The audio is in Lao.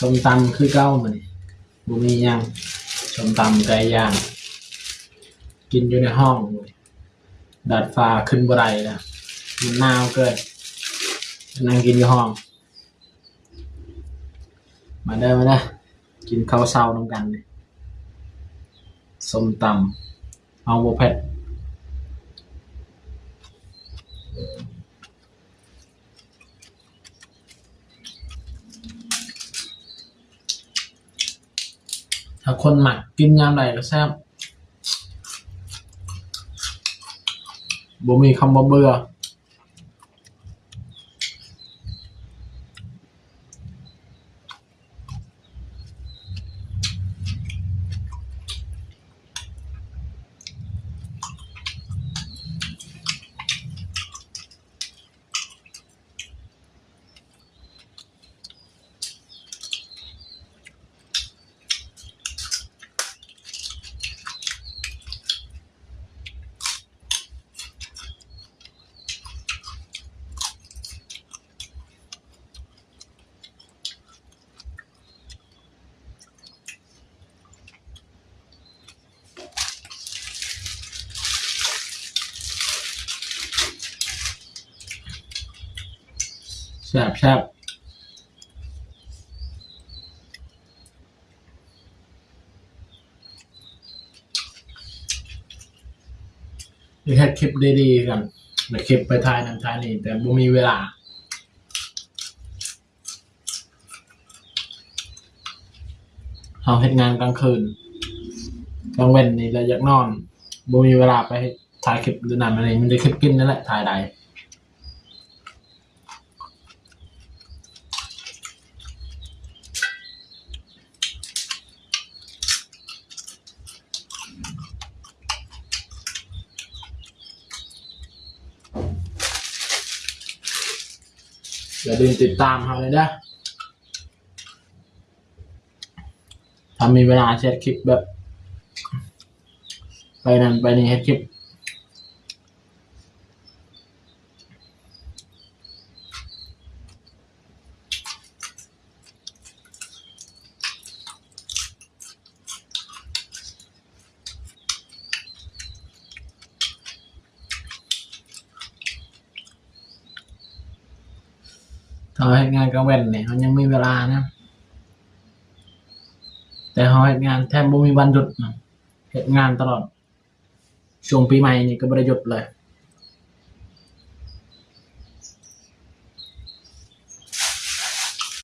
ສົ້ມຕຳຄືເກົ່າມື້ນີ້ ບໍ່ມີຫຍັງ ສົ້ມຕຳໄກ່ຍ່າງ ກິນຢູ່ໃນຫ້ອງ ດາດຟ້າຂຶ້ນບໍ່ໄດ້ແລ້ວ ມັນໜາວເກີນ ນັ່ງກິນຢູ່ຫ້ອງ. ມາເດີ ມາເດີ ກິນເຂົ້າເຊົ້ານຳກັນນີ້ ສົ້ມຕຳ ເອົາບໍ່ເຜັດ. ຖ້າຄົນມັກກິນຍາມໃດກໍແຊບ ບໍ່ມີຄຳວ່າເບື່ອ. ແຊບໆ. ເຮັດຄລິບດີໆ ກັນ ເຮັດຄລິບໄປຖ່າຍນັ້ນຖ່າຍນີ້ ແຕ່ບໍ່ມີເວລາ. ເຮົາເຮັດງານກາງຄືນ ກາງເວັນນີ້ລະຢາກນອນ ບໍ່ມີເວລາໄປຖ່າຍຄລິບ ຫຼືນັ້ນອັນນີ້ ມີແຕ່ຄລິບກິນນີ້ແຫຼະ ຖ່າຍໄດ້. ຢ່າລືມຕິດຕາມເຮົາເດີ. ຖ້າມີເວລາເຮັດຄລິບແບບ ໄປນັ້ນໄປນີ້ ເຮັດຄລິບ. ຖ້າເຮົາເຮັດງານກາງເວັນນີ້ ເຮົາຍັງມີເວລານະ ແຕ່ເຮົາເຮັດງານແທບບໍ່ມີວັນຢຸດນະ ເຮັດງານຕະຫຼອດ. ຊ່ວງປີໃໝ່ນີ້ກໍບໍ່ໄດ້ຢຸດເລີຍ.